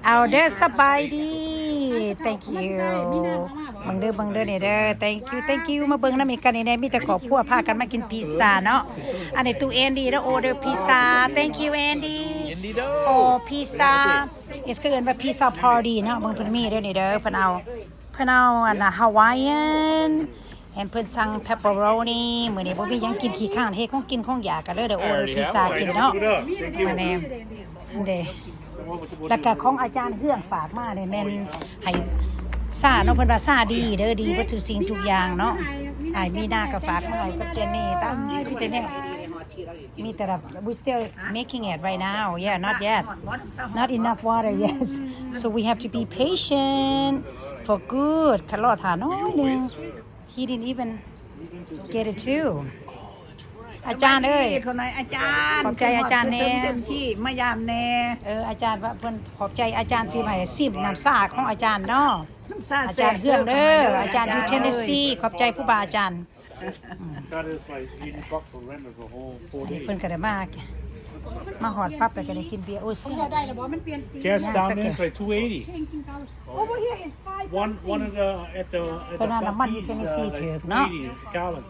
ເອົາເດີ ສະບາຍດີ thank you ເບິ່ງເດີ ເບິ່ງເດີນີ້ເດີ thank you thank you ມາເບິ່ງນຳອີກກັນນີ້ແນ່ ມີແຕ່ຄອບຄົວພາກັນມາກິນພິຊາເນາະ ອັນນີ້ຕູ້ແອນດີເດີ order pizza thank you Andy for pizza ເອີ ເຂົາເອີ້ນວ່າ pizza party ເນາະ ເບິ່ງເພິ່ນມີເດີນີ້ເດີ ເພິ່ນເອົາ ເພິ່ນເອົາອັນນະ Hawaiian ແມ່ນເພິ່ນສັ່ງ pepperoni ມື້ນີ້ບໍ່ມີຫຍັງກິນ ຂີ້ຄ້ານເຮັດຂອງກິນຂອງຢາກ ກໍເລີຍໄດ້ order pizza ກິນເນາະ ອັນນີ້ ອັນເດ ແລ້ວກໍຂອງອາຈານເຮືອງຝາກມານີ້ແມ່ນໃຫ້ຊາເນາະ ເພິ່ນວ່າຊາດີເດີ ດີເບິດທຸກສິ່ງທຸກຢ່າງເນາະ ອ້າຍມີນາກໍຝາກມາໃຫ້ກັບເຈນນີ້ ຕາຍ ມີແຕ່ແນວ ມີແຕ່ແບບ we still making it right now yeah not yet not enough water yes so we have to be patient for good ຄັນລໍຖ້າໜ້ອຍໜຶ່ງ he didn't even get it too ອາຈານເອີຍ ຂອບໃຈອາຈານແນ່ ເຕັມທີ່ມາຢາມແນ່ ເອີ ອາຈານວ່າເພິ່ນ ຂອບໃຈອາຈານທີ່ໃຫ້ຊິມນ້ຳຊາຂອງອາຈານເນາະ ອາຈານເຮືອງເດີ ອາຈານຢູ່ Tennessee ຂອບໃຈຄູບາອາຈານ ເພິ່ນກໍໄດ້ມາ ມາຮອດປັບແລ້ວກໍໄດ້ກິນເບຍ ໂອ້ຍ Gas down there is like two eighty. Over here is five something. One, one of the, at the, at the ເພິ່ນວ່ານ້ຳມັນຢູ່ Tennessee ຖືກເນາະ eighty a gallon.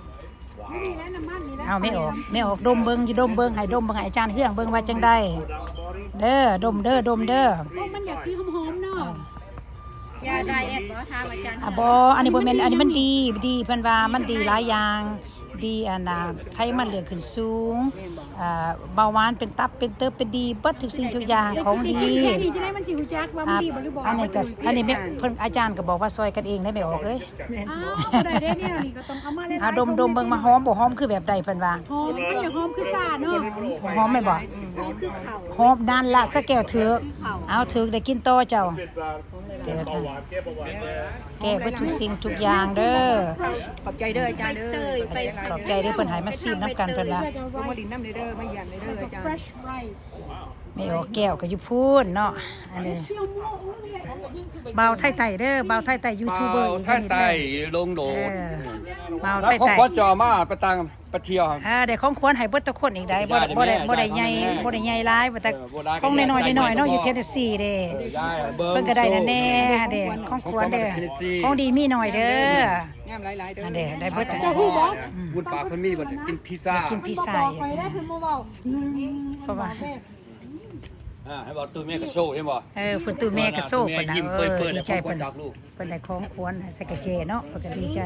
ເອົາແມ່ອອກ ແມ່ອອກດົມເບິ່ງ ຢູ່ດົມເບິ່ງ ໃຫ້ດົມເບິ່ງ ໃຫ້ອາຈານເຮືອງເບິ່ງວ່າຈັ່ງໃດ ເດີ ດົມເດີ ດົມເດີ ໂອ້ ມັນຢາກຊິຫອມໆເນາະ ຢາໄດແອັດບໍ່ ຖາມອາຈານ ອ່າ ບໍ່ ອັນນີ້ບໍ່ແມ່ນ ອັນນີ້ມັນດີ ດີ ເພິ່ນວ່າມັນດີຫຼາຍຢ່າງ ດີ ອັນນ່າ ໄຂມັນເລືອດຂຶ້ນສູງ ອ່າ ເບົາຫວານເປັນຕັບ ເປັນເຕີບ ເປັນດີ ເບິດທຸກສິ່ງທຸກຢ່າງ ຂອງດີ ແຄ່ນີ້ຈະໄດ້ມັນຊິຮູ້ຈັກວ່າມັນດີບໍ່ ຫຼືບໍ່ ອັນນີ້ກໍ ອັນນີ້ແມ່ ເພິ່ນ ອາຈານກໍບອກວ່າຊ່ອຍກັນເອງເດີແມ່ອອກເອີຍ ອ້າວ ບໍ່ໄດ້ເດ້ ແນວນີ້ກໍຕ້ອງເອົາມາຫຼາຍໆ ອ່າ ດົມ ດົມເບິ່ງ ມັນຫອມບໍ່ ຫອມຄືແບບໃດເພິ່ນວ່າ ຫອມ ມັນຢາກຫອມຄືຊາເນາະ ຫອມແມ່ນບໍ່ ຫອມຄືເຂົ້າ ຫອມນັ້ນລະ ສະແກ້ວຖືກ ເຂົ້າ ເອົາ ຖືກໄດ້ກິນຕໍ່ເຈົ້າ ແກ້ເບິດທຸກສິ່ງທຸກຢ່າງເດີ ຂອບໃຈເດີອາຈານເດີ ຂອບໃຈເດີ ເພິ່ນໃຫ້ມາຊີມນຳກັນ ເພິ່ນວ່າ ລົງມາຫຼິ້ນນຳແດ່ເດີ ມາຢ້ຽມແດ່ເດີອາຈານ ແມ່ອອກແກ້ວກໍຢູ່ພຸ້ນເນາະ ອັນນີ້ບ່າວໄທໃຕ້ເດີ ບ່າວໄທໃຕ້ຢູທູບເບີອີກ ບ່າວໄທໃຕ້ ເດີ ລົງໂດດ ເອີ ບ່າວໄທໃຕ້ ຂອງຂວັນຈະເອົາມາໄປຕ່າງ ໄປທ່ຽວ ເອີ ໄດ້ຂອງຂວັນໃຫ້ເບິດທຸກຄົນອີກໄດ໋ ບໍ່ ບໍ່ໄດ້ ບໍ່ໄດ້ໃຫຍ່ ບໍ່ໄດ້ໃຫຍ່ຫຼາຍ ແຕ່ ເອີ ຂອງນ້ອຍໆ ນ້ອຍໆເນາະ ຢູ່ Tennessee ເດ້ ເພິ່ນກໍໄດ້ນັ້ນແດ່ເດ້ ຂອງຂວັນເດີ ຂອງດີມີໜ້ອຍເດີ ງາມຫຼາຍໆເດີ ອັນເດ້ ໄດ້ເບິດ ເຈົ້າຮູ້ບໍ່ ບຸນປາກເພິ່ນມີບໍ່ ກິນພິຊາ ກິນພິຊາ ເພາະວ່າ ອ່າ ໃຫ້ບອກຕູ້ແມ່ກະໂຊ ເຫັນບໍ່ ເອີ ພຸ້ນຕູ້ແມ່ກະໂຊ ເພິ່ນນະ ເອີ ດີໃຈເພິ່ນ ເພິ່ນໄດ້ຂອງຂວັນໃສ່ກະເຈເນາະ ເພິ່ນກໍດີໃຈ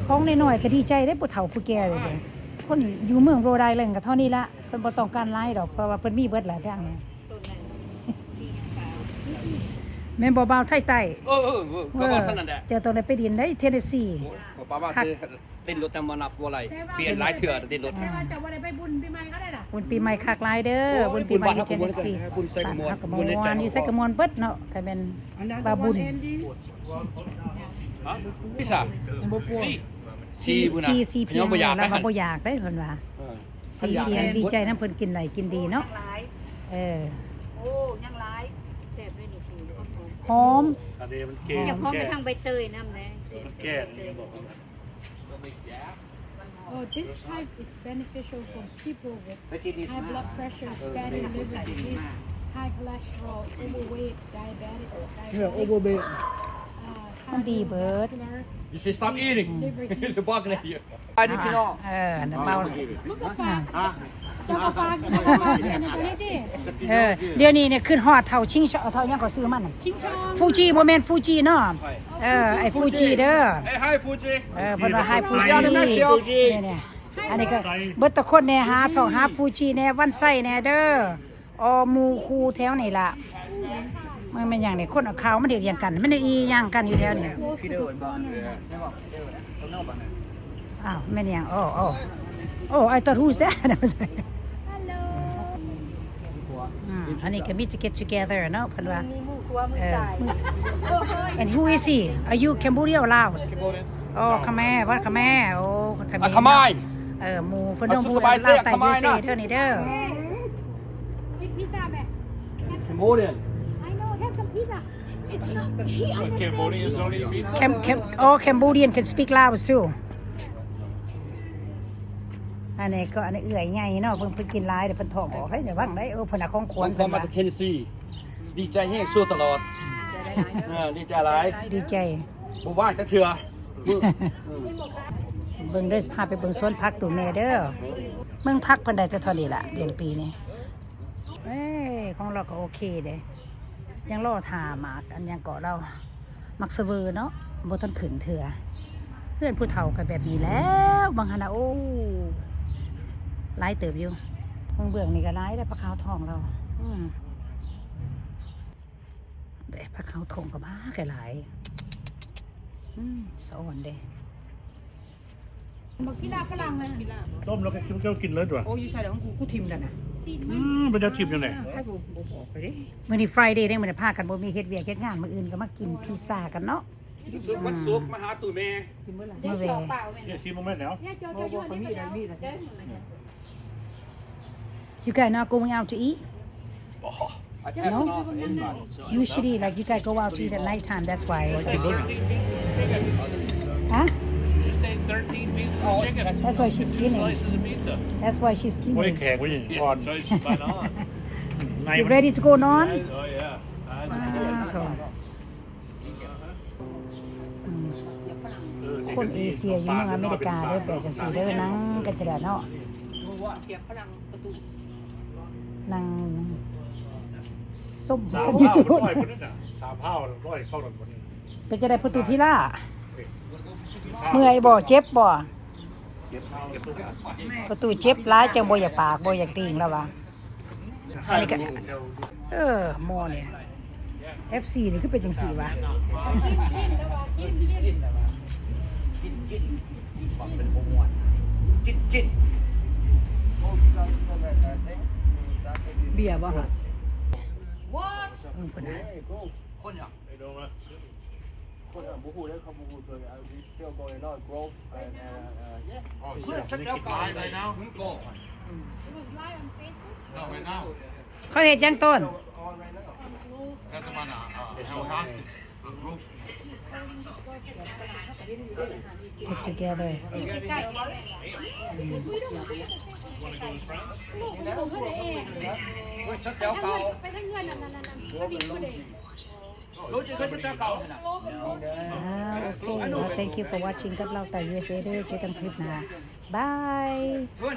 ຂອງນ້ອຍໆກໍດີໃຈເດ້ ຜູ້ເຖົ້າຜູ້ແກ່ເດ້ ຄົນຢູ່ເມືອງ Rhode Island ກໍເທົ່ານີ້ລະ ເພິ່ນບໍ່ຕ້ອງການຫຼາຍດອກ ເພາະວ່າເພິ່ນມີເບິດແລ້ວ ທາງນີ້ ແມ່ນບໍ່ ບ່າວໄທໃຕ້ ເອີ ເອີ ເອີ ກໍວ່າຊັ້ນນັ້ນແຫຼະ ເຈົ້າຕ້ອງໄດ້ໄປຫຼິ້ນໃນ Tennessee ໂອ້ຍ ຂ້ອຍປະມານ ເຕັ້ນລົດແຕ່ບໍ່ນັບບໍ່ໄຫຼ ປ່ຽນຫຼາຍເທື່ອເຕັ້ນລົດ ແຕ່ວ່າເຈົ້າບໍ່ໄດ້ໄປບຸນປີໃໝ່ເຂົາໄດ້ລະ ບຸນປີໃໝ່ຄັກຫຼາຍເດີ ໂອ້ຍ ບຸນປີໃໝ່ຢູ່ Tennessee ບຸນໃສ່ກະມ່ວນ ບຸນໃນໃຈ ຢູ່ໃສ່ກະມ່ວນເບິດເນາະ ກະແມ່ນວ່າບຸນ ຮະ ພິຊາ ສີ່ ສີ່ພຸ້ນນະ ສີ່ ສີ່ ພີ່ນ້ອງ ລາວວ່າບໍ່ຢາກໄດ໋ເພິ່ນວ່າ ເອີ ສີ່ ດີໃຈນຳເພິ່ນກິນໄດ້ກິນດີເນາະ ເອີ ໂອ້ ຍັງຫຼາຍ ແຊບເລີຍນີ້ ຫອມ ອັນນີ້ມັນແກ່ ຢາກຫອມໄປທາງໃບເຕີຍນຳແດ່ ມັນແກ່ Oh, this type is beneficial for people with high blood pressure, fatty liver disease, high cholesterol, overweight, diabetic, diabetic, uh, ມັນດີເບິດ cardiovascular. You say stop eating. Liver disease. ໄປດິພີ່ນ້ອງ ເອີ ນ້ຳເມົາ ເຈົ້າກໍຝາກ ເຈົ້າກໍຝາກ ເຈົ້າກໍຝາກ ເອີ ດຽວນີ້ນີ້ ຄືຮອດເຖົ້າຊິງ ເຖົ້າຫຍັງກໍຊື່ມັນ ຊິງຊອງ ຟູຈິ ບໍ່ແມ່ນຟູຈິເນາະ ເອີ ໄອ້ຟູຈິເດີ Hey, hi, Fuji. ເອີ ເພິ່ນວ່າ Hi Fuji ນີ້ໆ ອັນນີ້ກໍເບິດທຸກຄົນແນ່ ຫາຊ່ອງຫາຟູຈິແນ່ ວັນໄຊແນ່ເດີ ອໍ ໝູ່ຄູ່ແຖວນີ້ລະ ມັນແມ່ນຫຍັງນີ້ ຄົນເອົາຂ່າວມາເຮັດຫຍັງກັນ ມັນອີ່ຫຍັງກັນຢູ່ແຖວນີ້ ອ້າວ ແມ່ນຫຍັງ ໂອ້ ໂອ້ ໂອ້ I thought who's that ອືມ ອັນນີ້ກໍມີ to get together ເນາະ ເພິ່ນວ່າ ມີໝູ່ຄົວມື້ ເອີ ສາຍ And who is he? Are you Cambodia or Laos? Cambodia. ໂອ້ ຂະແມ ວ່າຂະແມ ໂອ້ ຂະແມ ຂະມາຍ ເອີ ໝູ່ເພິ່ນ ເພິ່ນຢູ່ລາວໃຕ້ USA ເດີນີ້ເດີ Eat pizza, man. Cambodian. I know, have some pizza. It's not, he understands. Cambodians don't eat pizza? Cam-, Cam-, oh, Cambodian can speak Laos too. ອັນນີ້ກໍ ອັນນີ້ເອື້ອຍໃຫຍ່ເນາະ ເພິ່ນ ເພິ່ນກິນຫຼາຍ ດຽວເພິ່ນທ້ອງອອກເດ້ ລະວັງໄດ໋ ເອີ ເພິ່ນເອົາຂອງຂວັນ ຂອງຂວັນມາຈາກ Tennessee. ດີໃຈແຮງ ສູ້ຕະຫຼອດ. ເອີ ດີໃຈຫຼາຍ ດີໃຈ ບໍ່ວ່າງຈັກເທື່ອ. ເບິ່ງເດີ ພາໄປເບິ່ງສວນຜັກຕູ້ແມ່ເດີ. ເບິ່ງຜັກເພິ່ນໄດ້ແຕ່ເທົ່ານີ້ລະ ເດືອນປີນີ້. ເອີຍ ຂອງລາວກໍໂອເຄເດ້ ຍັງລໍຖ້າໝາກອັນຫຍັງເກາະລາວ ໝາກສະເວີເນາະ ບໍ່ທັນຂຶ້ນເທື່ອ. ເຮືອນຜູ້ເຖົ້າກໍແບບນີ້ແຫຼະ ບາງຫັ້ນນະ. ໂອ້ ຫຼາຍເຕີບຢູ່ ເບື້ອງໆນີ້ກໍຫຼາຍແລ້ວ ຜັກຂາວທອງລາວ. ອືມ ເດ້ ຜັກຂາວທອງກໍມາກໍຫຼາຍ. ອືມ ສະອອນເດ້. ບັກພິລາຝຣັ່ງນະ ຕົ້ມແລ້ວກໍເຈົ້າກິນເລີຍຕົວະ. ໂອ້ ຢູ່ໃສລະຂອງກູ ກູຖິ້ມແລ້ວນະ. ອືມ ເປັນແນວຖິ້ມຈັ່ງໃດ? ໃຜບໍ່ ບໍ່ບອກໄປເດ້. ມື້ນີ້ Friday ເດ້ ມື້ນີ້ພາກັນບໍ່ມີເຮັດວຽກເຮັດງານ ມື້ອື່ນກໍມາກິນພິຊາກັນເນາະ. ວັນສຸກມາຫາຕູ້ແມ່ ມາແວ່. ເສຍສີ່ໂມງແລ້ວ. ບໍ່ ບໍ່ ຂ້ອຍມີແລ້ວ ມີແລ້ວ. You guys not going out to eat? No? Usually, like, you guys go out to eat at night time. That's why. Huh? That's why she's skinny. That's why she's skinny. ໂອ້ຍ ແຂກຜູ້ຍິງອ່ອນ. She ready to go ນອນ. ອ່າ ໂຖ ອືມ ຄົນເອເຊຍຢູ່ເມືອງອາເມລິກາເດີ ແບບຈັ່ງຊີ້ເດີ ນັ່ງກັນຈັ່ງໃດເນາະ ນັ່ງຊົມກັນຢູ່. ເປັນຈັ່ງໃດພໍ່ຕູ້ພິລາ ເມື່ອຍບໍ່ ເຈັບບໍ່? ພໍ່ຕູ້ເຈັບຫຼາຍ ຈັ່ງບໍ່ຢາກປາກ ບໍ່ຢາກຕີງລະວ່າ. ອັນນີ້ກະ ເອີ ໝໍນີ້ ເອັຟຊີ ນີ້ຄືເປັນຈັ່ງຊີ້ວະ? ເບຍບໍ່ຫະ? ເອີ ພຸ້ນນະ. ຄົນຫຍັງ? ເຂົາບໍ່ຮູ້ເດ້ ເຂົາບໍ່ຮູ້ຕົວນີ້. Uh, it's still going on, growth and, uh, uh, yeah. Oh, yeah. Make it live right now? It was live on Facebook? No, right now. ເຂົາເຮັດຫຍັງຕົ້ນ? Got them on a, uh, held hostage. A group. Get together. ອ່າ ໂອເຄ thank you for watching ກັບລາວໃຕ້ ຢູເອສເອ ເດີ ເຈີກັນຄລິບໜ້າ ບາຍ.